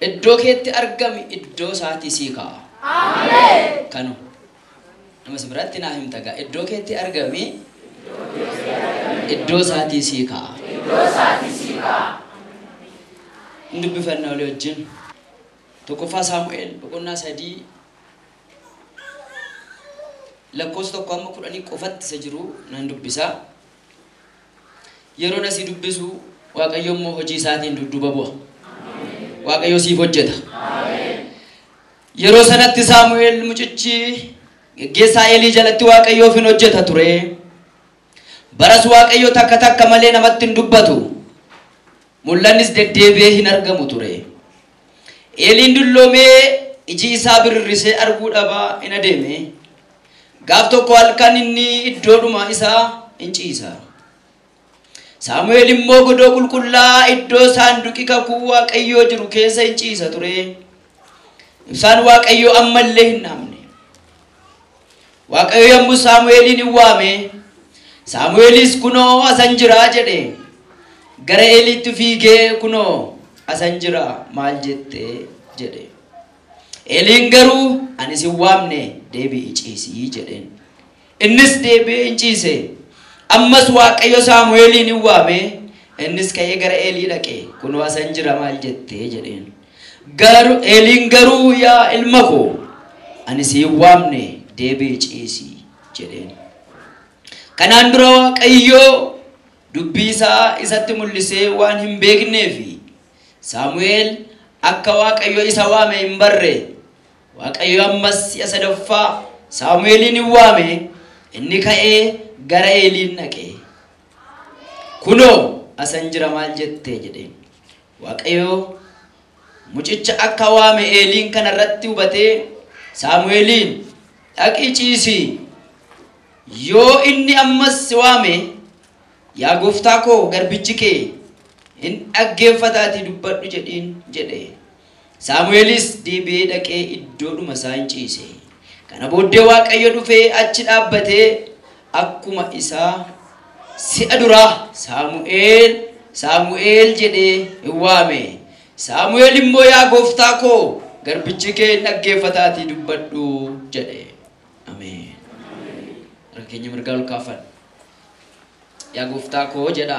Iddoo keetti argami iddoo isaatii sii kaa'a. Ameen. Kanu nama si biratti naa himta gaa iddoo keetti argami iddoo isaatii sii kaa'a. Iddoo isaatii sii kaa'a. Hin dubbifannaa olii wajjin. Tokkoffaa Saamu'eel boqonnaa 3 lakkoofsa 1 amma 10 qofatti isa jiru nan dubbisa. Yeroo nasii dubbisu Waaqayyo immoo hojii isaatiin dudduuba bu'a. Waaqayyo siif hojjeta. Yeroo sanatti Saamu'eel mucichi geggeessaa Eelii jalatti Waaqayyoof hin hojjeta ture. Baras Waaqayyo takka takka malee namatti hin dubbatu. Mul'annis deddeebi'ee hin argamu ture. Eeliin dulloomee iji isaa birrisee arguu dhabaa hin adeeme. Gaaf tokko halkan inni iddoodhuma isaa hin ciisa. Saamu'eel immoo godoo qulqullaa iddoo saanduqi kakuu Waaqayyoo jiru keessa hin ciisa ture. Ibsaan Waaqayyoo ammallee hin dhaamne. Waaqayyo yommuu Saamu'eeliin hin waame, Saamu'eelis kunoo asan jira jedhe. Gara Eeliitti fiigee kunoo asan jira maal jette jedhe. Eeliin garuu ani sin waamne deebi'i ciisii jedheen. Innis deebi'ee hin ciise. Ammas Waaqayyo Saamu'eeliin hin waame. Innis ka'ee gara Eelii dhaqe. Kunoo asan jira maal jette jedheen. Garuu Eeliin garuu yaa ilma koo ani si hin waamne deebi'i ciisii jedheen. Kanaan dura Waaqayyo dubbii isaa isatti mul'isee waan hin beekneefi Saamu'eel akka Waaqayyo isa waame hin barre. Waaqayyo ammas si'a sadaffaa Saamu'eeliin hin waame. Inni ka'ee gara Eeliin dhaqe. Kunoo asan jira maal jette jedheen. Waaqayyo mucicha akka waame Eeliin kanarratti hubatee Saamu'eeliin dhaqii ciisi. Yoo inni ammas si waame yaa gooftaa koo garbichi kee hin dhaggeeffataatii dubbadhu jedhiin jedhe. Saamu'eelis deebi'ee dhaqee iddoodhuma isaa hin ciise. Kana booddee Waaqayyo dhufee achi dhaabbatee akkuma isaa si'a duraa Saamu'eel Saamu'eel jedhee hin waame. Saamu'eel immoo yaa gooftaa koo garbichi kee hin dhaggeeffataatii dubbadhu jedhe. Ameen. Harka keenya mirgaa ol kaafan. Yaa gooftaa koo jedha.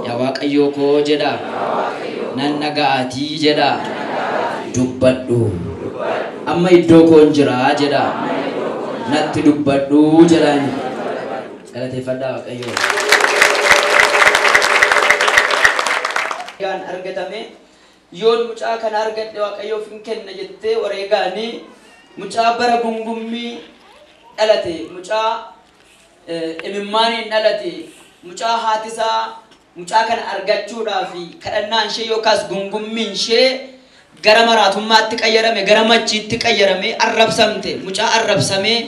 Yaa Waaqayyoo koo jedha. Nan dhaga'aatii jedha. Dubbadhu. Amma iddoo koon jira jedha. Natti dubbadhu jedhaan. Galateeffadhaa Waaqayyoo. Gaan argatame yoon mucaa kana argadhe Waaqayyoof hin kenna jettee wareegaanii mucaa bara gungummii dhalate, mucaa imimmaaniin dhalate, mucaa haatisaa mucaa kana argachuudhaaf kadhannaan ishee yookaas gungummiin ishee gara maraatummaatti qayyarame, gara machiitti qayyarame, arrabsamte, mucaa arrabsamee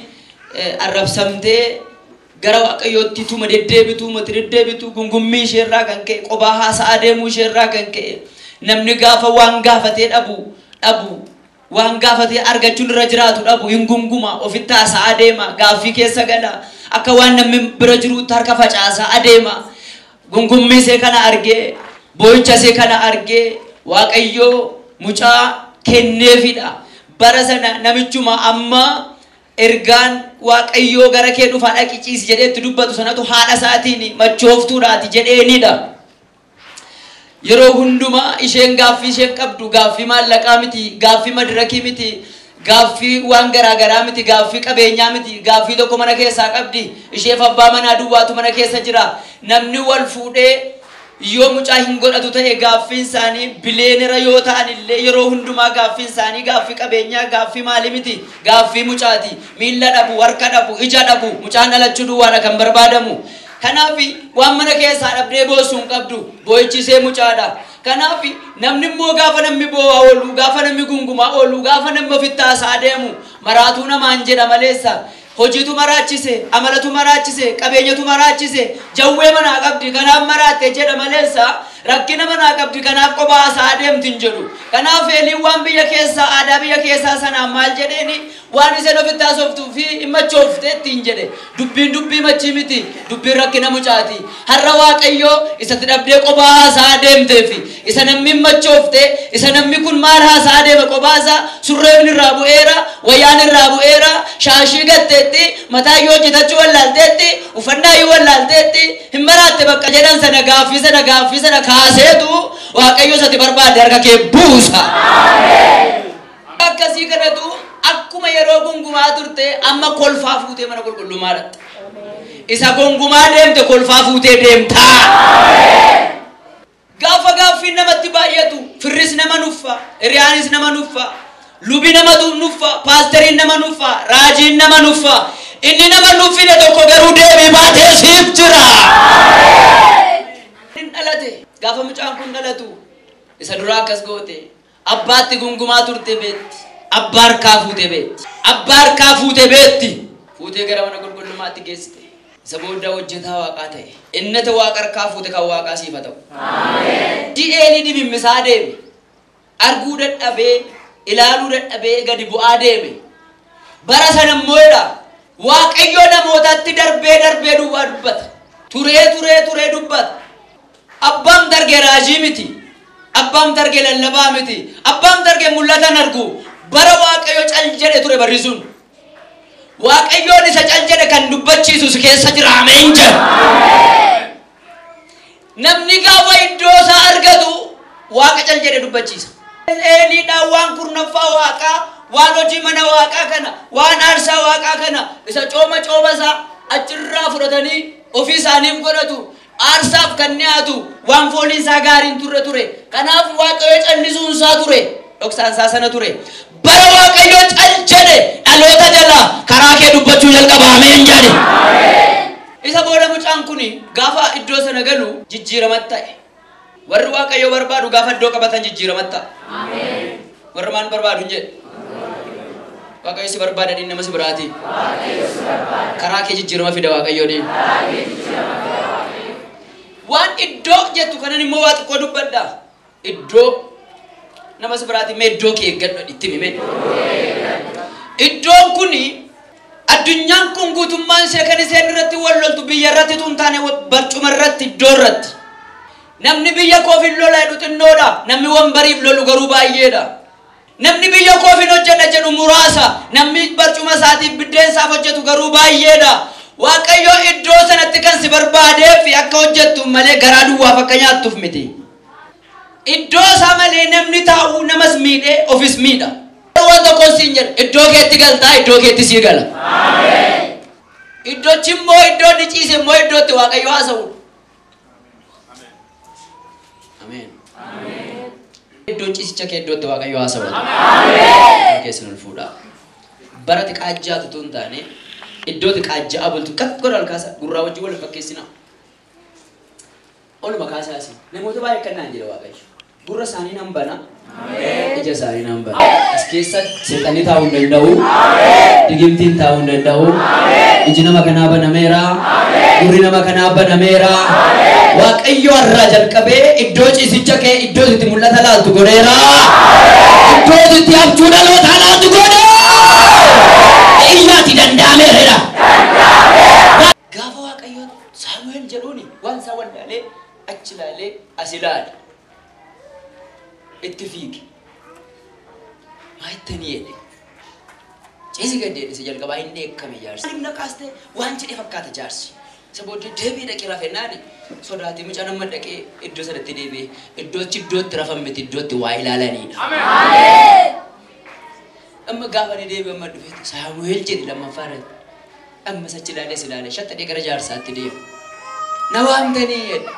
arrabsamtee gara Waaqayyootti tuma deddeebitu, mati deddeebitu, gungummii ishee irraa kan ka'e, qobaa haasa'aa deemuu ishee irraa kan ka'e, namni gaafa waan gaafatee dhabu waan gaafatee argachuun irra jiraatu dhabu hin gunguma, ofitti haasa'aa deema, gaaffii keessa gala, akka waan namni bira jiruutti harka facaasaa adeema. Gungummii ishee kana argee, boo'icha ishee kana argee, Waaqayyoo mucaa kenneefidha. Bara sana namichuma amma ergaan Waaqayyoo gara kee dhufaa dhaqi ciisi jedhee itti dubbatu sanatu haadha isaatiin machooftuudhaati jedheenidha. Yeroo hundumaa isheen gaaffii isheen qabdu gaaffii maallaqaa miti, gaaffii madirakii miti, gaaffii waan garaagaraa miti, gaaffii qabeenyaa miti, gaaffii tokko mana keessaa qabdi. Isheef abbaa manaa duwwaatu mana keessa jira. Namni wal fuudhee yoo mucaa hin godhatu ta'e gaaffiin isaanii bileenera yoo ta'an illee yeroo hundumaa gaaffiin isaanii gaaffii qabeenyaa, gaaffii maalii miti, gaaffii mucaati. Miilla dhabu, harka dhabu, ija dhabu, mucaan dhalachuu duwwaadha kan barbaadamu. Kanaaf waan mana keessaa dhabdee boosuu hin qabdu, boo'ichi ishee mucaadha. Kanaaf namni immoo gaafa namni boo'aa oolu, gaafa namni gungumaa oolu, gaafa namni ofitti haasa'aa deemu maraatuu namaan jedha maleessa. Hojiitu maraachise, amalatu maraachise, qabeenyatu maraachise, jawwee manaa qabdi kanaaf maraatte jedha maleessa, rakkina manaa qabdi kanaaf qophaa haasa'aa deemti hin jedhu. Kanaaf Eeliin waan biyya keessaa, aadaa biyya keessaa sanaan maal jedheeni, Waan isheen ofitti haasoftuu fi machoofte ittiin jedhe. Dubbiin dubbii machii miti, dubbiin rakkina mucaati. Har'a Waaqayyoo isatti dhabdee qophaa haasaa deemteefi isa namni machoofte, isa namni kun maal haasaa deema qophaa isaa, surreen irraa bu'eera, wayyaan irraa bu'eera, shaashii gatteetti, mataa iyyuu hojjetachuu wallaalteetti, uffannaa iyyuu wallaalteetti, hin maraatte bakka jedhan sana gaaffii sana gaaffii sana kaaseetu Waaqayyo isatti barbaade harka kee buusa. Akkasii kanatu akkuma yeroo gungumaa turte amma kolfaa fuutee mana qulqullummaa dhaqxe. Isa gungumaa deemte kolfaa fuutee deemtaa. Gaafa gaaffiin namatti baay'atu firris nama nuffa, hiriyaanis nama nuffa, lubi nama nuffa, paasteriin nama nuffa, raajiin nama nuffa. Inni nama nuffine tokko garuu deebii baatee siif jira. Inni dhalate gaafa mucaan kun dhalatu isa duraa akkas goote abbaatti gungumaa turte beetti. Abbaa harkaa fuutee beetti. Abbaa harkaa fuutee beetti. Fuutee gara mana qulqullummaatti geessite. Isa booda hojjetaa waaqaa ta'e. Innata waaqa harkaa fuute kan waaqaa siif haa ta'u. Eelii dimimmisaa deeme. Arguu dadhabee, ilaaluu dadhabee gadi bu'aa deeme. Bara sana immoo jedha Waaqayyo namootatti darbee darbee duwwaa dubbata. Turee turee turee dubbata. Abbaan dargee raajii miti. Abbaan dargee lallabaa miti. Abbaan dargee mul'atan argu. Bara Waaqayyo cal jedhe ture barri sun. Waaqayyoon isa cal jedhe kan dubbachiisu si keessa jira. Ameen jedha. Namni gaafa iddoo isaa argatu Waaqa cal jedhe dubbachiisa. Eeliidhaan waan kurnaffaa waaqaa, waan hojii mana waaqaa kana, waan aarsaa waaqaa kana isa cooma cooma isaa achirraa fudhatanii ofii isaaniif godhatu. Aarsaaf kan dhiyaatu waan fooliin isaa gaariin turre ture. Kanaaf Waaqayyo callisuun isaa ture. Dhoksaan isaa sana ture. Bara Waaqayyo cal jedhe dhaloota jala karaa kee dubbachuu jalqaba. Ameen jedhe. Isa booda mucaan kun gaafa iddoo sana galu jijjiiramatti ta'e. Warri Waaqayyo barbaadu gaafa iddoo qabatan jijjiiramatti ta'a. Warri maal barbaadu hin jedhe. Waaqayyo si barbaada inni nama si biraati. Karaa kee jijjiirama fida Waaqayyo deemu. Waan iddoo jettu kanan immoo waa xiqqoo dubbadha. Iddoo nama si biraati mee iddoo kee eeggadhu itti himi. Iddoon kuni addunyaan kun guutummaan ishee kan isheen irratti wal loltu biyya irratti tun taane barcuma irratti iddoo irratti. Namni biyya koof hin lola jedhu xinnoodha. Namni wanbariif lolu garuu baay'eedha. Namni biyya koof hin hojjedha jedhu muraasa. Namni barcuma isaatiif biddeen isaaf hojjetu garuu baay'eedha. Waaqayyo iddoo sanatti kan si barbaadeef akka hojjettu malee garaa duwwaaf akka nyaattuuf miti. Iddoo isaa malee namni taa'u namas miidhee ofis miidha. Waan tokko siin jedhu iddoo keetti galtaa iddoo keetti sii gala. Iddochi immoo iddoo inni ciise immoo iddootti Waaqayyo haasa'u. Ameen. Iddoon ciisicha kee iddootti Waaqayyo haasa'u. Ameen. Keessan ol fuudhaa. Bara xiqaajjaatu tun taane iddoo xiqaajja'a bultu kaf godha ol kaasa gurraa wajjin wal fakkeessinaa. Oluma kaasaasi. Namoota baay'ee kan naan jedha Waaqayyo. Gurra isaanii nan bana. Ija isaanii nan bana. As keessa seexanni taa'uu hin danda'u. Digimtiin taa'uu hin danda'u. Iji nama kanaa banameera. Gurri nama kanaa banameera. Waaqayyo har'aa jalqabee iddoo ciisicha kee iddoo itti mul'ata laaltu godheera. Iddoo itti abjuu dhalootaa laaltu godheera. Iyyaati danda'ameera. Gaafa Waaqayyo Saamu'eel jedhuuni waan isaa wallaalee achi ilaalee as ilaale. Itti fiige. Maa ittanii jedhe. Ciisi gad jedhe isa jalqabaa inni eekkame jaarsi. Maaliif na kaaste waan jedhe fakkaata jaarsi. Isa booddee deebi'ee dhaqee rafennaani sodaatee mucaan amma dhaqee iddoo sanatti deebi'ee iddoochi iddootti rafan miti iddootti waa ilaalanidha. Amma gaafa inni deebi'e amma dhufeetu Saamu'eel jedhe lammaffaa irratti. Amma achi ilaalee as ilaalee shattadhee gara jaarsaatti deema. Na waamtanii jedhe.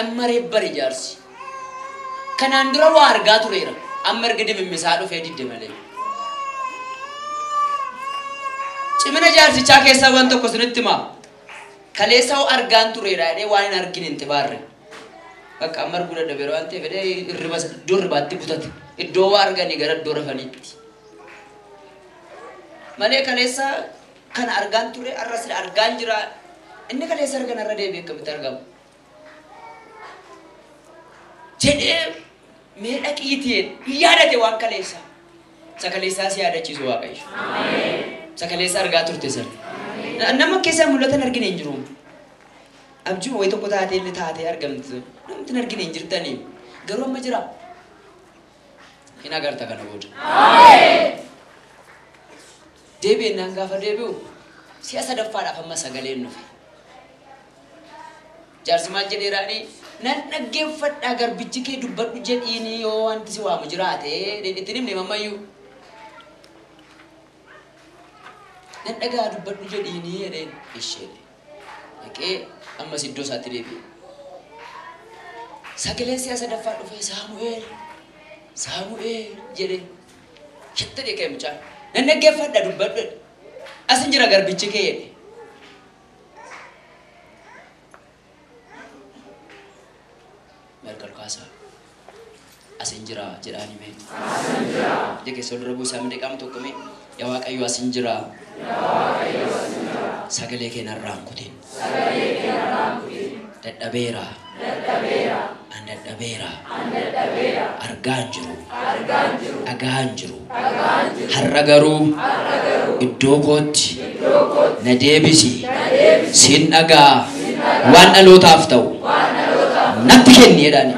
Amma reebbare jaarsi. Kanaan dura waa argaa tureera. Amma erga dimimmisaa dhufee didde malee. Cimina jaarsichaa keessaa waan tokko isinitti himaa. Kaleessa hoo argaan tureera jedhee waan hin argine hin xibaarre. Bakka amma arguu dadhabeera waan ta'eef jedhee hirriba iddoo hirribaatti butate. Iddoo waa arganii gara iddoo rafaniitti. Malee kaleessa kana argaan ture har'as argaan jira. Inni kaleessa argan har'a deebi'ee akkamitti argama? Jedhee Mee dhaqiitiin yaadate waan kaleessa. Sakaleessaa si yaadachiisu Waaqayyo. Sakaleessa argaa turte sana. Nama keessaa mul'atan argine hin jiru. Abjuu wayii tokko taatee illee taatee argamtu. Namti hin argine hin jirtanii. Garuu amma jira. Hin agarta kana booda. Deebi'ennaan gaafa deebi'u si'a sadaffaadhaaf amma sagaleen dhufe. Jaarsi maal jedheeraanii nan dhaggeeffadhaa garbichi kee dubbadhu jedhiini yoo wanti si waamu jiraate ittiin himne mammayyuu. Nan dhagaa dubbadhu jedhiini jedheen ishee dhaqee ammas iddoo isaatti deebi'e. Sagaleen si'a sadaffaa dhufe Saamu'eel Saamu'eel jedhee shitta dhiqee mucaan nan dhaggeeffadha dubbadhu asin jira garbichi kee jedhe. Merkalkaasa asin jira jedhaani mee. Ija keessa ol dura buusaa mee qaama tokko mee yaa Waaqayyo asin jira. Sagalee kee narraa hin kutin. Dadhabeera. An dadhabeera. Argaa hin jiru. Dhagaa hin jiru. Har'a garuu iddoo kootti na deebisi. Siin dhagaa waan dhalootaaf ta'u natti kenni jedhaani.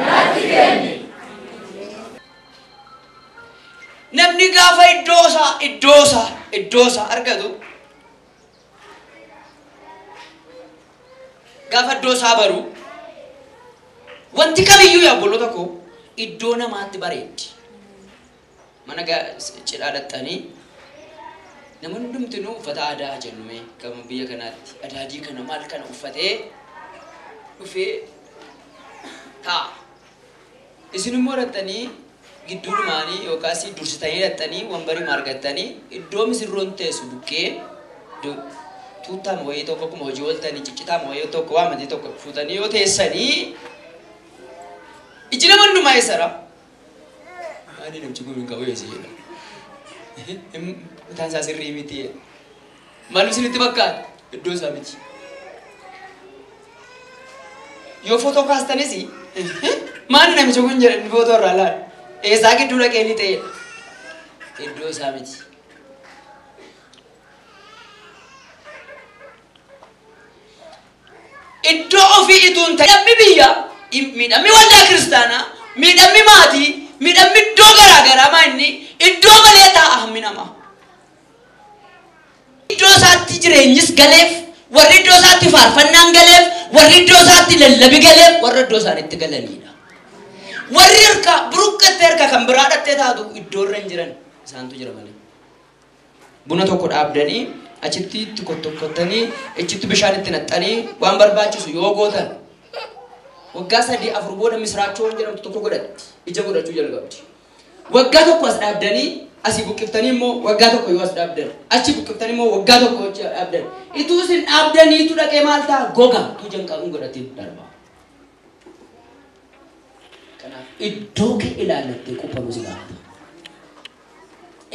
Namni gaafa iddoo isaa argatu gaafa iddoo isaa baru wanti kamiyyuu yaa obboloota koo iddoo namaatti bareeddi. Mana cidhaa dhaxxanii namoonni hundumtinuu uffata aadaa jennu mee kan biyya kanaatti adaadii kana maal kana uffatee dhufee taa'a. Isin immoo dhaxxanii gidduudhumaanii yookaas dursitanii dhaxxanii wambarii margattanii iddoo misirroon teessu bukkee tuuttaan wayii tokko akkuma hojii ooltanii ciccitaan wayii tokko waamatii tokko fuutanii yoo teessanii iji nama hundumaa eessara? Ani namichi kun hin qabu eessi jedha. Mataan isaa sirrii miti jedha. Maal isinitti fakkaata? Iddoo isaa miti. Yoo footoo kaastanis maal namichi kun jedha inni footoo irraa laala. Eessaa gidduu dhaqee inni ta'edha. Iddoo isaa miti. Iddoo ofii ituu hin ta'in miidhamni biyya, miidhamni waldaa kiristaanaa, miidhamni maatii, miidhamni iddoo garaa garaa maa inni iddoo malee taa'a hammi namaa. Iddoo isaatti jireenyis galeef, warri iddoo isaatti faarfannaan galeef, warri iddoo isaatti lallabi galeef, warra iddoo isaaniitti galanidha. Warri harka buruqqattee harka kan biraa dhattee taatu iddoo irra hin jiran isaantu jira malee. Buna tokko dhaabdanii achitti itti kottokottanii achitti bishaan itti naxxanii waan barbaachisu yoo gootan waggaa 3-4 booda misiraachoon jedhamtu tokko godhatti ija godhachuu jalqabdi. Waggaa tokko as dhaabdanii asii buqqiftanii immoo waggaa tokko yoo as dhaabdan achi buqqiftanii immoo waggaa tokko achi dhaabdan ituu isin dhaabdaniitu dhaqee maal ta'a goga utuu jalqabuun godhatiin darba. Kanaaf iddoo kee ilaallattee qubamu si gaafata.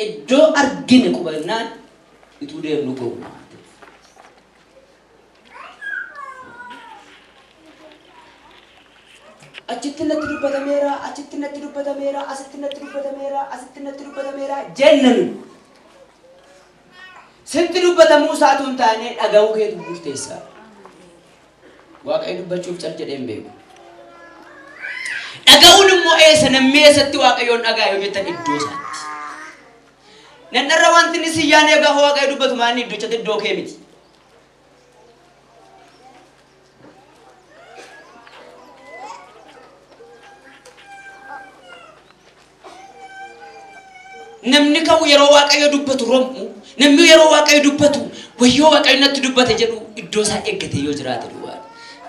Iddoo argine qubannaan ituu deemnu gowwaa. Achitti natti dubbatameera, achitti natti dubbatameera, asitti natti dubbatameera, asitti natti dubbatameera jennan. Sitti dubbatamuu isaatu hin taane dhaga'uu keetu murteessaa. Waaqayyo dubbachuuf cal jedhee hin beeku. Dhaga'uun immoo eessa namni eessatti Waaqayyoon dhagaa yoo jettan iddoo isaatti. Nannarra wanti inni si yaane gaafa Waaqayyo dubbatu maal inni iddochatti iddoo kee miti. Namni kam yeroo Waaqayyo dubbatu rom'u, namni yeroo Waaqayyo dubbatu wayyoo Waaqayyo natti dubbate jedhu iddoo isaa eeggate yoo jiraate duwwaadha.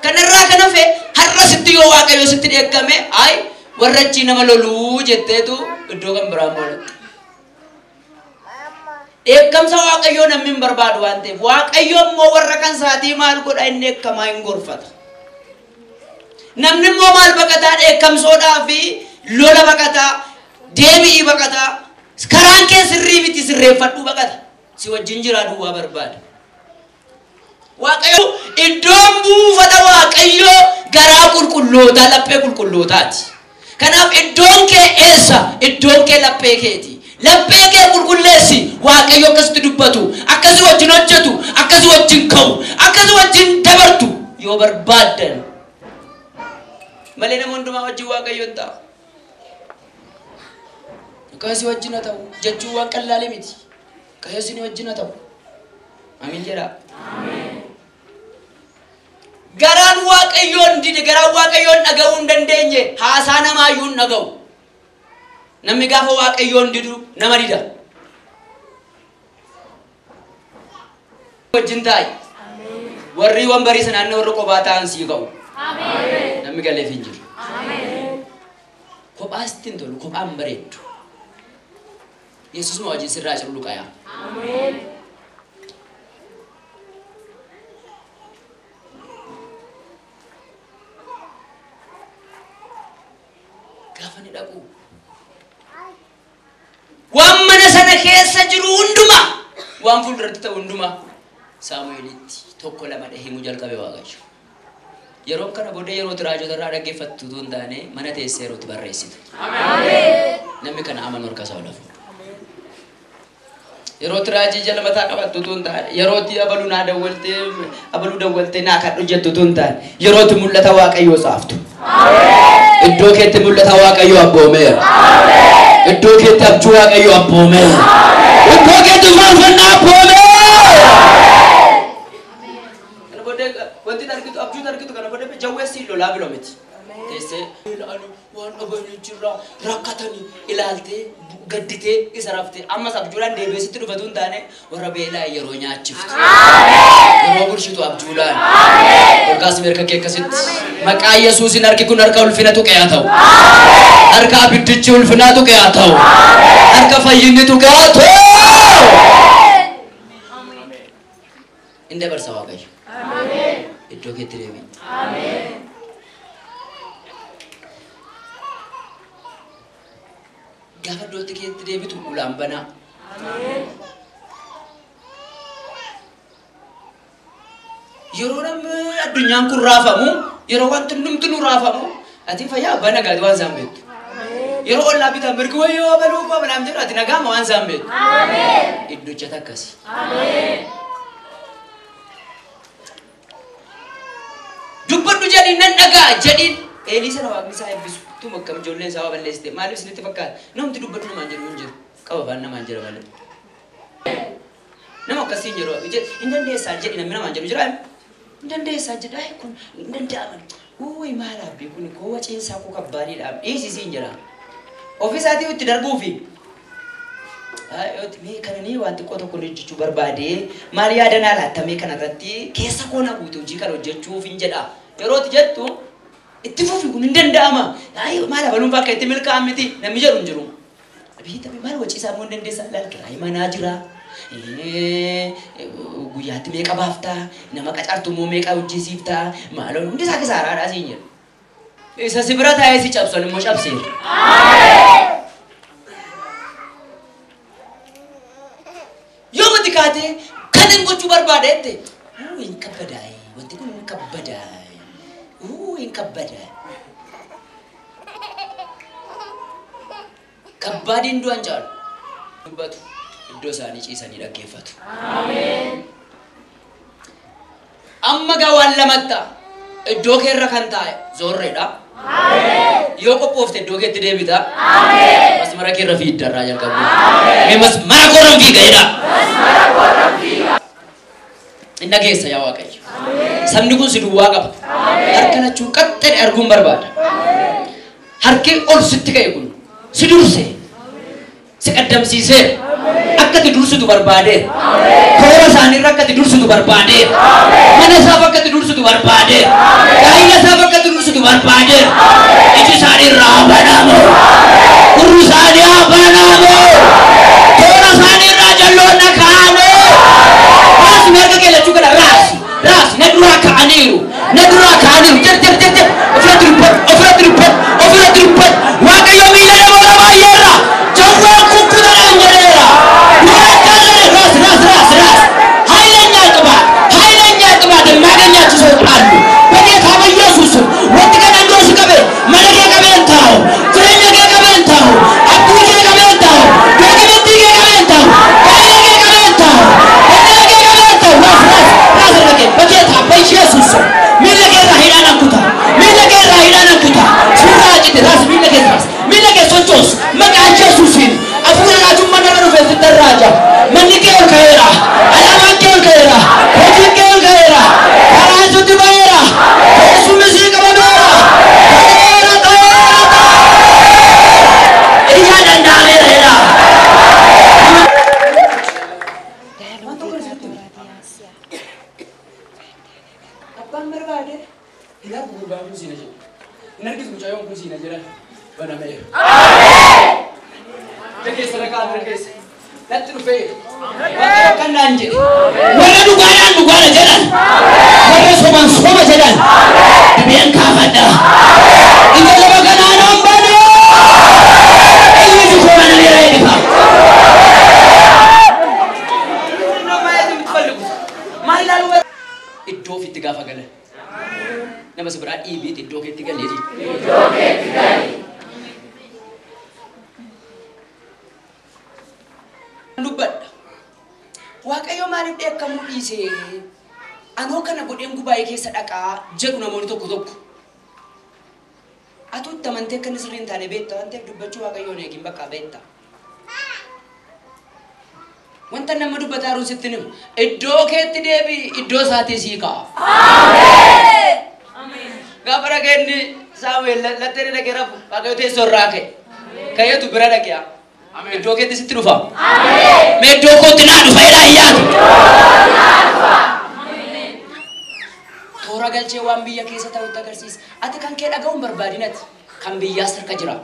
Kanarraa kan hafe har'a sitti yoo Waaqayyo sitti dheekkame ay warra achii nama loluu jetteetu iddoo kan biraa moolatta. Dheekkamsa Waaqayyoo namni hin barbaadu waan ta'eef Waaqayyo immoo warra kan isaatii maal godha inni dheekkamaa hin gorfata. Namni immoo maal baqataa dheekkamsoodhaa fi lola baqataa, deebi'ii baqataa, karaan kee sirrii miti sirreeffadhuu baqata. Si wajjin jiraa duwwaa barbaada. Waaqayyo iddoon buufata Waaqayyoo garaa qulqullootaa laphee qulqullootaati. Kanaaf iddoon kee eessa? Iddoon kee laphee keeti. Laphee kee qulqulleessi. Waaqayyo akkasitti dubbatu, akkasi wajjin hojjetu, akkasi wajjin ka'u, akkasi wajjin dabartu yoo barbaaddan. Malee nama hundumaa wajjin Waaqayyo hin ta'u. Akkasii wajjin haa ta'u jechuun waan qallaalee miti. Akkasii wajjin haa ta'u. Amiin jedhaa. Garaan Waaqayyoon dide, garaan Waaqayyoon dhaga'uu hin dandeenye, haasaa namaayyuu hin dhaga'u. Namni gaafa Waaqayyoon didu nama dida. Wajjin taa'i. Warri wanbarii sanaan warri kophaa ta'an sii ka'u. Namni galeef hin jiru. Kophaas ittiin tolu, kophaan bareeddu. Yesuusuma wajjin sirraa ciru luqayaa. Gaafa ni dhaqu. Waan mana sana keessa jiru hundumaa, waan fuulduratti ta'u hundumaa Saamu'eelitti tokko lama himuu jalqabe Waaqayyo. Yeroo kana booda yeroo raajota irraa dhaggeeffattu utuu hin taane mana teessee yerootti barreessitu. Namni kana amanu harka isaa ol fuudhu. Yeroo raajii jala mataa qabattu utuu hin taane, yerootti abaluu naa dawwaltee abaluu dawwaltee naa kadhu jettu utuu hin taane, yerootti mul'ata Waaqayyoo saaftu. Iddoo keetti mul'ata Waaqayyoo abboomeera. Iddoo keetti abjuu Waaqayyoo abboomeera. Iddoo keetti faarfannaa abboomeera. Kana booddee wanti argitu abjuu argitu kana booddee jawweessi lolaa biloo miti. Teessee ilaalu waan dhabanii jirra rakkatanii ilaaltee gadditee isa raftee ammas abjuudhaan deebi'ee dhufatu hin taane warra beelaa yeroo nyaachiftu. Yeroo bulchitu abjuudhaan. Olkaas mirga kee akkasitti maqaa Yesuusiin harki kun harka ulfina tuqee haa ta'u. Harka abiddichi ulfinaa tuqee haa ta'u. Harka fayyinni tuqee haa ta'u. Hin dabarsa Waaqayyo. Iddoo keetti deebi'i. Gaafa iddootti keetti deebitu ulaan banaa. Yeroo namni addunyaan kun raafamu, yeroo wanti hundumtu nu raafamu, ati fayyaa abbaa nagaati waan isaan beektu. Yeroo ollaa bitaa mirgi wayyoo abaluu koo banaam jedhu ati nagaama waan isaan beektu. Iddocha takkasi. Dubbadhu jedhiin nan dhagaa jedhiin. Eelii sana waaqni isaa eebbisu tuma akkam ijoolleen isaa waa balleessite maaliif isinitti fakkaata? Namni dubbadhu namaan jedhu hin jiru. Qaba afaan namaan jira malee. Nama akkasii hin jiru. Hin dandeessaa jedhi namni namaan jedhu jiraa? Hin dandeessaa jedhi ay kun hin danda'aman. Uuyi maal abbii kun koo waciinsaa koo kabbaaniidha. Dhiisisii hin jira. Ofii isaatii itti darbuufi. Mee kananii waan xiqqoo tokko hojjechuu barbaade maal yaada naa laattamee kanarratti keessa koo na guute hojii kana hojjechuuf hin jedha. Yeroo itti jettu itti fufi kun hin danda'ama. Maal abaluun fakka itti milkaa'an miti namni jedhu hin jiru. Biyyi maal waciisaa immoo hin dandeessaa laal kiraayii manaa jira. Guyyaatti meeqa baaftaa nama qacartu immoo meeqa hojjisiiftaa maaloo hundi isaa kisaaraadhaa siin jedhu. Isa si bira taa'ee si cabsan immoo cabseera. Yoo mati kaatee kan hin gochuu barbaade jette hin kabbadaa'e wanti kun hin kabbadaa'e hin kabbadaa'e. Kabbaadiin du'an caalu. Dubbatu iddoo isaanii ciisanii dhaggeeffatu. Amma gaa waan lamatta iddoo keerra kan taa'e zoorreedha. Yoo qophoofte iddoo keetti deebita. Masmara keerra fiiddarraa jalqabdu. Mee masmara koorran fiiga jedha. Hin dhageessa yaa Waaqayyo. Sabni kun si duwwaa qaba. Harka lachuu qaxxee arguun barbaada. Harki ol sitti ka'e kun si durse. Si qaddamsiiseera. Akka ati dursitu barbaadeera. Toora isaaniirra akka ati dursitu barbaadeera. Mana isaaf akka ati dursitu barbaadeera. Gaa'ila isaaf akka ati dursitu barbaadeera. Iji isaaniirraa haa banamu. Gurri isaanii haa banamu. Toora isaaniirraa jalloonna kaa'amu. Raasi marga kee lachuu kana raasi. Raasi na duraa ka'aniiru. Na duraa ka'aniiru. Jir jir jir jir. Ofirratti dubbadhu. Ofirratti dubbadhu. Ofirratti dubbadhu. Waaqayyo miila namoota baay'eerra. Jawween kukkutanaan jedheera. ራስ ራስ ራስ ራስ ኃይለኛ ቅባት ኃይለኛ ቅባት የማገኛችሁ ሰዎች አሉ። በጌታ በኢየሱስ ስም ወጥ ቀን እንደው ስቀበ መለኬ ቀበ Banameera. Ameen. Keessa rakaa bira keessa. Natti dhufee. Waaqayyo kan naan jedhe. Warra dhugaadhaan dhugaadha jedhan. Warra soban soba jedhan. Dibeen kaafadha. Ija lama kanaan hambane. Iyyi koo banameera jedhifa. ምንድነው ማየት የምትፈልጉት? ማን ይላሉ? Iddoo ofiitti gaafa galan. Nama si biraa dhiibiiti iddoo keetti galee. Iddoo keetti galee. Dubbadha. Waaqayyo maaliif dheekkamuu dhiisee? Anoo kana godheen gubaa'ee keessa dhaqaa jedhu namoonni tokko tokko. Atu itti amantee akka inni sirrii hin taane beekta waan ta'eef dubbachuu Waaqayyoon eegin bakka beekta. Wanta nama dubbataa jiru sitti himu. Iddoo keetti deebi'i, iddoo isaatii sii ka'a. Gaafa dhageenyi Saamu'eel lattee dhaqee rafu Waaqayyo teessoo irraa ka'e. Ka'eetu bira dhaqee. Iddoo keetti sitti dhufa. Mee iddoo kootti naa dhufa jedhaa iyyaatu. Toora galchee waan biyya keessa ta'utti agarsiisa. Ati kan kee dhaga'uun barbaadinati. Kan biyyaas harka jira.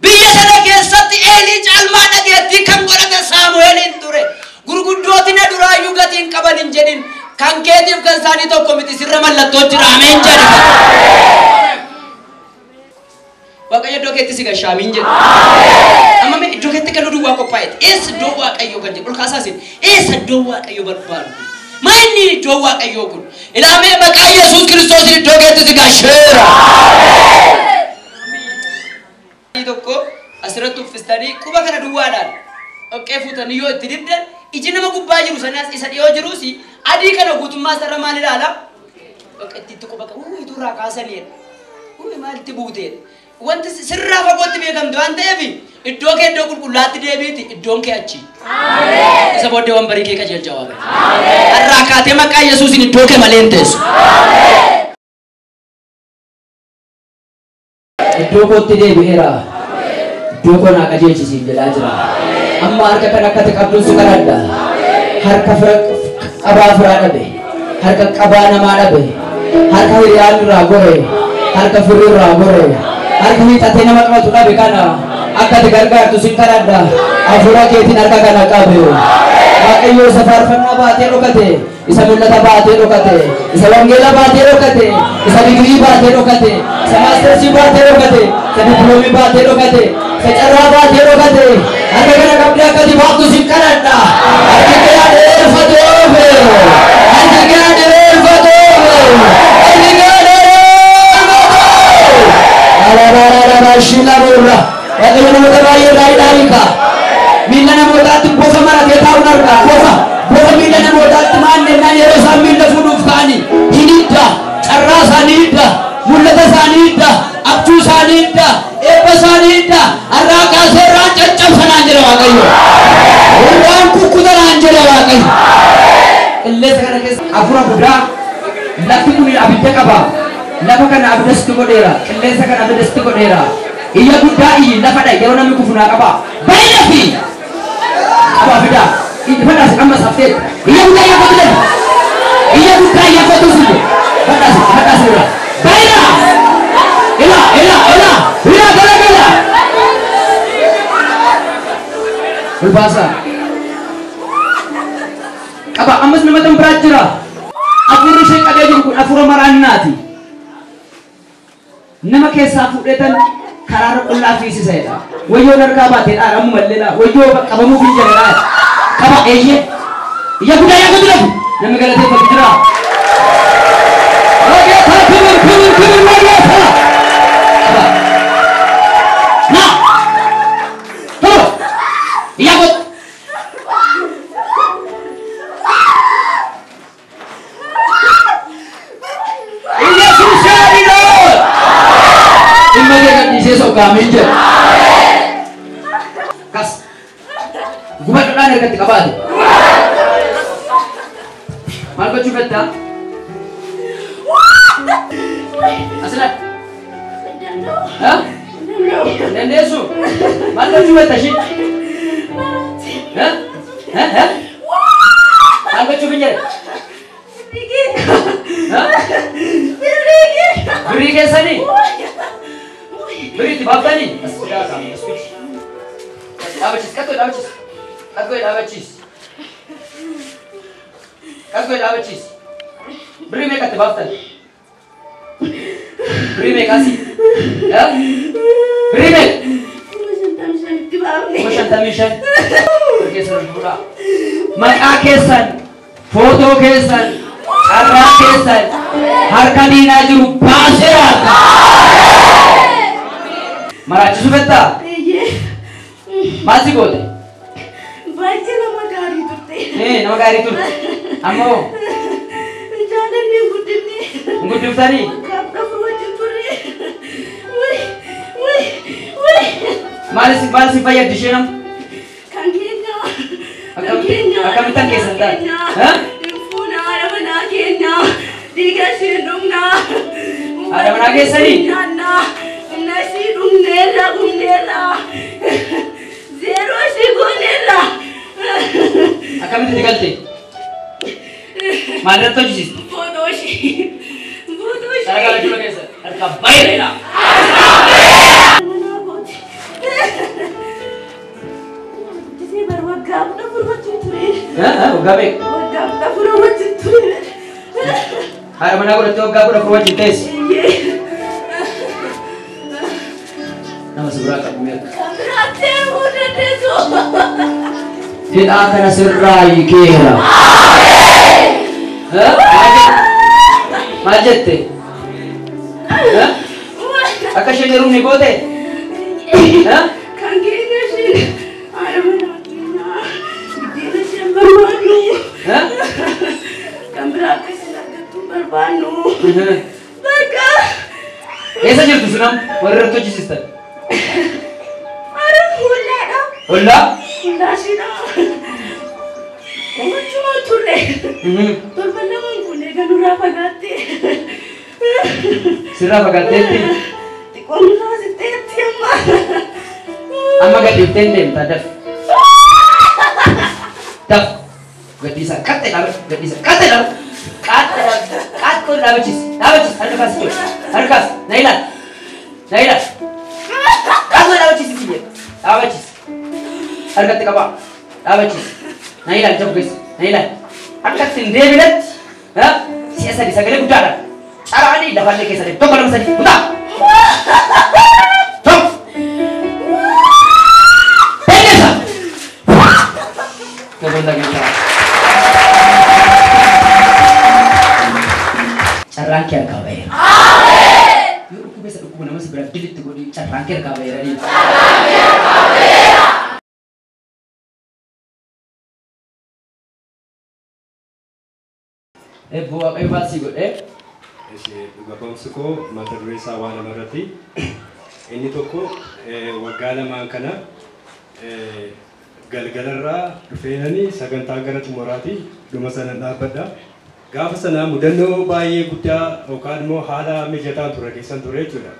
Biyya sana keessatti Eelii caalmaa dhageettii kan godhate Saamu'eeliin ture. Gurguddooti na duraayyuu gatii hin qaban hin jedhin. Kan keetiif kan isaanii tokko miti sirra mallattoo jira. Ameen jedhi. Waaqayyo iddoo keetti si gasha amiin jedhu. Amma mee iddoo keetti galuu duwwaa qophaa'eeti. Eessa iddoo Waaqayyoo kan jedhu ol kaasaa isin. Eessa iddoo Waaqayyoo barbaadu? Maa inni iddoo Waaqayyoo kun? Ilaamee maqaa Yesuus Kiristoosiin iddoo keetti si gasheera. Tokko asirratti uffistanii quba kana duwwaadhaan dhoqqee fuutanii yoo itti dibdan iji nama gubbaa jiru sanaas isa dhiyoo jiruus adii kana guutummaa isarra maal ilaala? Dhoqqeetti itti quba qabu utuu kaasaniidha. Uuu maalitti buuteedha? Wanti sirraa fagootti beekamtu waan ta'eef iddoo kee iddoo qulqullaatti deebiiti iddoon kee achi. Isa booddee wanbarii kee qajeelcha Waaqayyo. Har'aa kaatee maqaa Yesuusiin iddoo kee malee hin teessu. Iddoo kootti deebi'eera. Iddoo koo naa qajeelchisiin jedhaa jira. Amma harka kan akkati qabduun si kadhadha. Harka qabaa firaa dhabe. Harka qabaa namaa dhabe. Harka hiriyaan irraa gore. Harka firri irraa gore. Harka hiixatee nama qabatu dhabe kana akka ati gargaartu sin kadhadha. Hafuura keetiin harka kana qabe. Waaqayyo isa faarfannaa baatee dhokate, isa mul'ata baatee dhokate, isa wangeela baatee dhokate, isa digirii baatee dhokate, isa maastersii baatee dhokate, isa dippiloomi baatee dhokate, isa carraa baatee dhokate. Harka kana qabdee akka ati baattu sin kadhadha. Harki kee adeerfatoofe. Harki kee adeerfatoofe. Harki kee adeerfatoofe. Alaabaa Waaqayyo namoota baay'ee irraa hidhaa hiika. Miilla namootaatti bofa maratee taa'uun argaa. Bofa bofa miilla namootaatti maannennaan yeroo isaan miilla fuudhuuf ka'anii hin hidda. Carraa isaanii hidda. Mul'ata isaanii hidda. Abjuu isaanii hidda. Eebba isaanii hidda. Har'aa kaasee irraan caccabsanaan jedha Waaqayyo. Irraan kukkutanaan jedha Waaqayyo. Qilleensa kana keessa hafuura guddaa lafti kun abidda qaba. Lafa kana abidda sitti godheera. Qilleensa kana abidda sitti godheera. Iyya guddaa iyyi lafa dha yeroo namni kufu naa qaba. Baay'ee fi qaba fidaa. Fadhaas ammas haftee. Iyya guddaa iyya kootu lafa. Iyya guddaa iyya kootu sitte. Fadhaas fadhaas irra. Baay'ee ila ila ila ila gala gala. Ulbaasa. Qaba ammas nama kan biraa jira. Hafuurri ishee qabee jiru kun hafuura maraannaati. Nama keessaa fuudhetan karaarra qullaa fiisiseedha. Wayyoo narkaa baatee dha ammuma illee dha. Wayyoo qabamuu hin jedhe dha. Qaba eeyyee. Iyya guddaa iyya guddaa lafu. Namni galateeffatu jira. Rageetaa kibir kibir kibir rageetaa. Qaba. Na. Tolo. Iyya guddaa. Iyyasuus yaadinoo. Dhimma kee gadhiisee sokkaamiin jedha. Kas. Gubadhuudhaan harkatti qabaate. Maal gochuu fettaa? Asila. Ha? Dandeessu? Maal gochuu fetta ishii? Ha? Ha? Ha? Maal gochuuf hin jedhe? Ha? Birrii keessanii? Birrii itti baaftanii? As fidaa qaama as fidi. Dhaabachiis qaxxoo dhaabachiis. Qaxxoo dhaabachiis. Qaxxoo dhaabachiis. Birrii meeqa itti baaftan? Birrii meeqaasi? Birrii meeqa? 55,000. Birrii keessan fuudhaa. Maqaa keessan, footoo keessan, carraa keessan harka diinaa jiru baaseera. Maraachisuu fettaa? Maal si goote? Baay'ee nama gaarii turte. Nama gaarii turte. Ammoo? Jaalannee hin guddifne. Hin guddiftanii? Waggaa 14 wajjin turre. Maal si fayyaddi ishee nama? Kan keenya. Kan keenya. Akkamittan keessan taate? Hin fuuna haadha manaa keenya. Dhiiga ishee dhugnaa. Haadha manaa keessanii? Nyaannaa. Humna ishii dhugneerra dhugneerra. Zeeroo ishii gooneerra. Akkamitti itti galte? Maal irratti hojjisiiste? Footoo ishii. Footoo ishii. Dalagaa jula keessa harka baay'eedha. Manaa kooti. Guddisee bara waggaa 14 wajjin ture. Waggaa meeqa? Waggaa 14 wajjin ture. Haadha manaa godhattee waggaa 14 wajjin teesse. Nama si biraa qabu meeqa? Kan biraatti heerumuu dandeessu. Hidhaa kana sirraa hiikeera. Maal jette? Akka isheen heerumne goote? Kan keenya isheen haadha manaa keenya biddeena isheen barbaannu. Kan biraa akka isheen argattu hin barbaannu. Bakka. Eessa jirtu sun amma warri irratti hojjisiistan? Ara hollaadha. Hollaa? Hollaa isheedha. Wachumaan turre. Torban lamaan kun egaa nurraa fagaatte. Sirraa fagaatteetti? Xiqqoo nurraa sitteetti amma. Amma gadhiiftee hin deemtaa daf. Daf. Gadhiisaa qaxxee dhaabadhu. Gadhiisaa qaxxee dhaabadhu. Qaxxee dhaabadhu. Qaxxee dhaabachiis. Dhaabachiis. Harka kaas ijoollee. Harka kaas. Na ilaali. Na ilaali. Qaxxee dhaabachiis si jedha. Dhaabachiis. Harkatti qabaa. Dhaabachiis. Na ilaali jabu keessa. Na ilaali. Akkatti hin deebinetti si'a sadi sagalee guddaadhaan caraanii lafallee keessa deemu. 1 2 3 kutaa. Tokko. Beeksisa. Gabaabaa keessaa. Carraan kee harkaa ba'eera. Yoo dhukkuba isa dhukkuba nama si biraa dilitti godhi carraan kee harkaa ba'eera. Carraan kee harkaa ba'eera. Eebbo Waaqayyo maal sii godhee? Ishee dhuga ba'umsi koo mata duree isaa waan lama irratti. Inni tokko waggaa lamaan kana galgalarraa dhufeenani sagantaa gara xumuraati dhuma sana dhaabbadha. Gaafa sana mudannoo baay'ee guddaa yookaan immoo haala mijataan ture keessan ture jechuudha.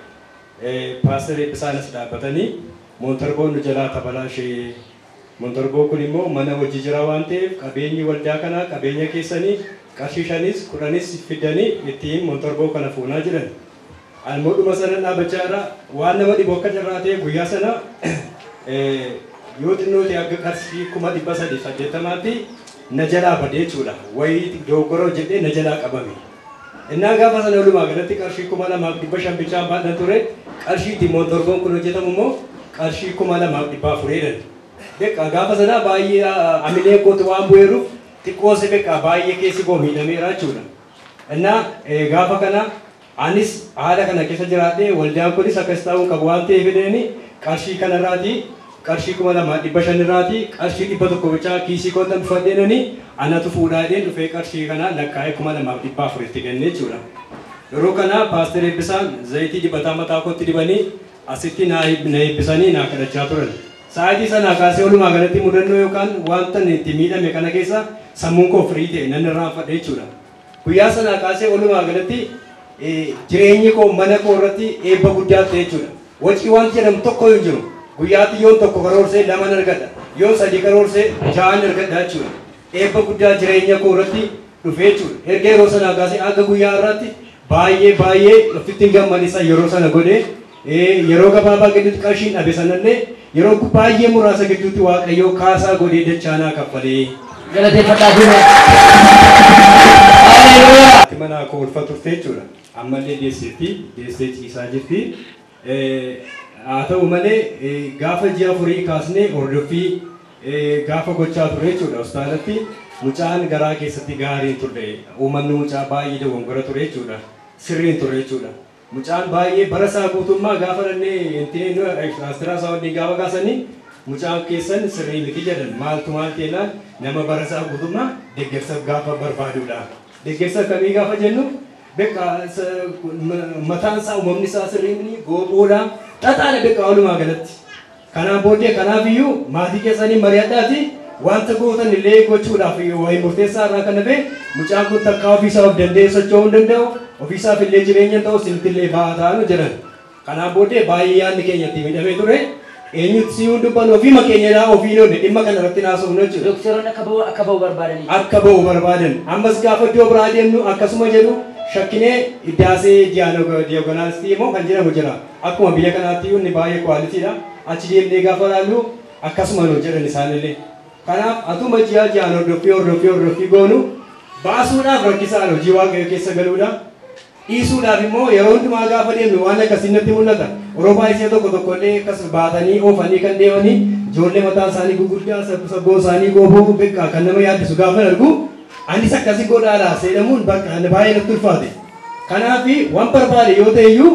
Paaster Eebbisaanis dhaabbatanii moontarboon nu jalaa tabalaa ishee moontorboo kun immoo mana hojii jira waan ta'eef qabeenyi waldaa kanaa qabeenya keessanii qarshii 5 10 fidanii ittiin moontorboo kana fuunaa jiran. Almoo dhuma sana dhaabbachaa irra waan nama dhibu akka carraa ta'e guyyaa sana yoo xinnoo ta'e akka qarshii 380,000 na jalaa badee jechuudha. Wayii dogoggora jedhee na jalaa qabame. Innaa gaafa sana walumaa galatti qarshii 2,500 bichaan baadhan ture qarshii ittiin moontorboon kun hojjetamu immoo qarshii 2,400 jedhan. Beekaa gaafa sana baay'ee amilee kootu waan bu'eeruuf xiqqoose beekaa baay'ee keessi koo miidhameera jechuudha. Innaa gaafa kana anis haala kana keessa jiraadhee waldaan kunis akkas ta'uu qabu waan ta'eef jedhanii qarshii kanarraatii qarshii 2,500 irraatii qarshii 100 bichaa kiisii koo dhanfadheenanii anatu fuudhaa jedheen dhufee qarshii kana lakkaa'ee 2,400 kenne jechuudha. Yeroo kana Paaster Eebbisaan zayitii dibataa mataa kootti dibanii asitti na eebbisanii naa kadhachaa turan. Sa'aatii sanaa kaasee walumaa galatti mudannoo yookaan wanta itti miidhame kana keessa sammuun koo firii ta'e nan irraanfadhe jechuudha. Guyyaa sanaa kaasee walumaa galatti jireenyi koo mana koo irratti eebba guddaa ta'e jechuudha. Wacii wanti jedhamu tokko hin jiru. Guyyaatti yoon 1 karoorsee 2 argadha. Yoon 3 karoorsee 6 argadha jechuudha. Eebba guddaa jireenya koo irratti dhufe jechuudha. Erga yeroo sanaa kaasee hanga guyyaa irratti Baay'ee baay'ee ofitti gammadisa yeroo sana godhe yeroo gabaabaa gidduutti qarshiin dhabe sanallee yeroo baay'ee muraasa gidduutti Waaqayyoo kaasaa godhee dachaanaa kaffalee. Galateeffadhaa duuba. Haleluuyaa. Haati manaa koo ulfa turte jechuudha. Ammallee deesseetti deessee ciisaa jirti. Haa ta'u malee gaafa ji'a 4 kaasnee hordoffii gaafa gochaa ture jechuudha hospitaalatti mucaan garaa keessatti gaarii hin turre. Uumamni mucaa baay'ee dogongora ture jechuudha. Sirrii hin turre jechuudha. Mucaan baay'ee bara isaa guutummaa gaafa dhannee intineen astiraasawundii gaafa kaasanii mucaan keessan sirrii miti jedhan maaltu maal ta'eenaan nama bara isaa guutummaa deeggarsa gaafa barbaadudha. Deeggarsa akkamii gaafa jennu beekaa mataan isaa uumamni isaa sirrii miti gooboodha xaxaadha beekaa walumaa galatti. Kanaan booddee kanaafiyyuu maatii keessanii mari'adhaati wanta gootan illee gochuudhaaf wayii murteessaa irraa kan hafe mucaan kun takkaa ofiisaa of danda'ee socho'uu hin danda'u ofiisaaf illee jireenya ta'u isinitti illee ba'aa ta'anu jedhan. Kanaan booddee baay'ee yaadni keenya itti miidhamee ture. Eenyutti si'uun dubbannu ofiima keenyadhaa ofiin oolne dhimma kana irratti haasofnu jechuudha. Doktoroonni akka ba'u barbaadanii. Akka ba'u barbaadan. Ammas gaafa iddoo biraa deemnu akkasuma jedhu shakkinee iddaasee diyaagoonaalistii immoo kan jedhamu jira. Akkuma biyya kanaatti inni baay'ee kwaalitiidha. Achi deemnee gaafa ilaallu akkasuma nu jedhan isaanillee. Kanaaf atuma ji'a ji'aan hordoffii goonu baasuudhaaf rakkisaadha hojii Waaqayyoo keessa galuudha. Dhiisuudhaaf immoo yeroo hundumaa gaafa deemnu waan akkasii natti mul'ata. Yeroo baay'ee tokko tokko illee akkas baatanii oofanii kan deemanii ijoollee mataa isaanii guguddaa sabboo isaanii gooboo beekaa kan nama yaaddisu gaafa argu anis akkasii godhaadha seedamuun bakka baay'ee natti ulfaate. Kanaaf waan barbaade yoo ta'e iyyuu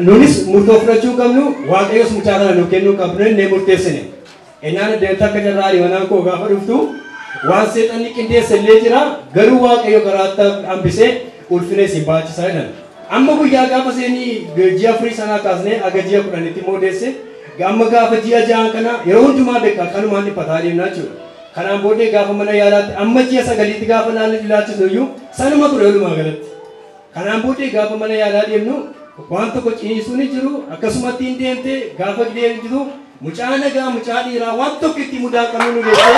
nunis murtoo fudhachuu qabnu Waaqayyoos mucaa kana nuuf kennuu qabnu innee murteessine. Innaan deemta akka carraa manaa koo gaafa dhuftu waan seexanni qindeesse illee jira garuu Waaqayyo karaatti hambisee ulfina isin baachisaa jedhan. Amma guyyaa gaafa seenii ji'a 4 sanaa kaasnee aga ji'a 10tti immoo deesse amma gaafa ji'a 6 kana yeroo hundumaa beekaa kanumaan dhiphataa deemnaa jechuudha. Kanaan booddee gaafa mana yaalaatti amma ji'a 9tti gaafa ilaalchisnu iyyuu sanuma ture walumaa galatti. Kanaan booddee gaafa mana yaalaa deemnu waan tokko ciniinsuun hin jiru akkasumatti hin deemte gaafa deemtu mucaa nagaa mucaa dhiiraa waan tokko itti mudaa qabnu nu deesse.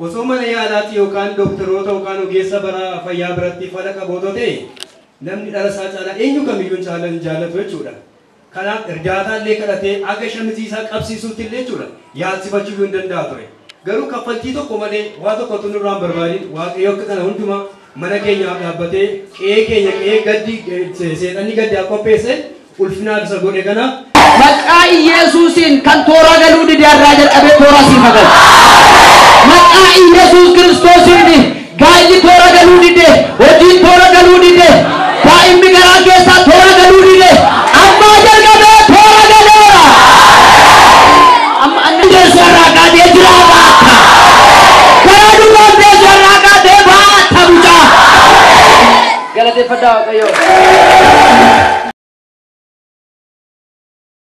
Osoo mana yaalaatti yookaan doktoroota yookaan ogeessa bara fayyaa biratti fala qabootoo ta'e namni dhala isaa caalaa eenyu kamiyyuu hin jaallatu jechuudha. Kanaaf irdaataa illee kadhatee aga shamizii isaa qabsiisuutti illee jechuudha yaalsifachuu hin danda'a ture. Garuu kaffaltii tokko malee waa tokkotu nurraa hin barbaadin Waaqayyo akka kana hundumaa mana keenyaaf dhaabbatee qe'ee keenya qe'ee gaddi seexanni gaddaa qopheesse ulfinaaf isa godhe kanaaf. Maqaa Iyesuusiin kan toora galuu dide irraa jalqabee toora siif haa galu. Maqaa Iyesuus Kiristoosiin gaa'illi toora galuu dide, hojiin toora galuu dide, daa'imni garaa keessaa toora galuu dide, ammaa jalqabee toora galeera. Amma anni deessu irraa kaatee jira baata. Karaa duubaan deessu irraa kaatee baata mucaa. Galateeffadhaa Waaqayyoo.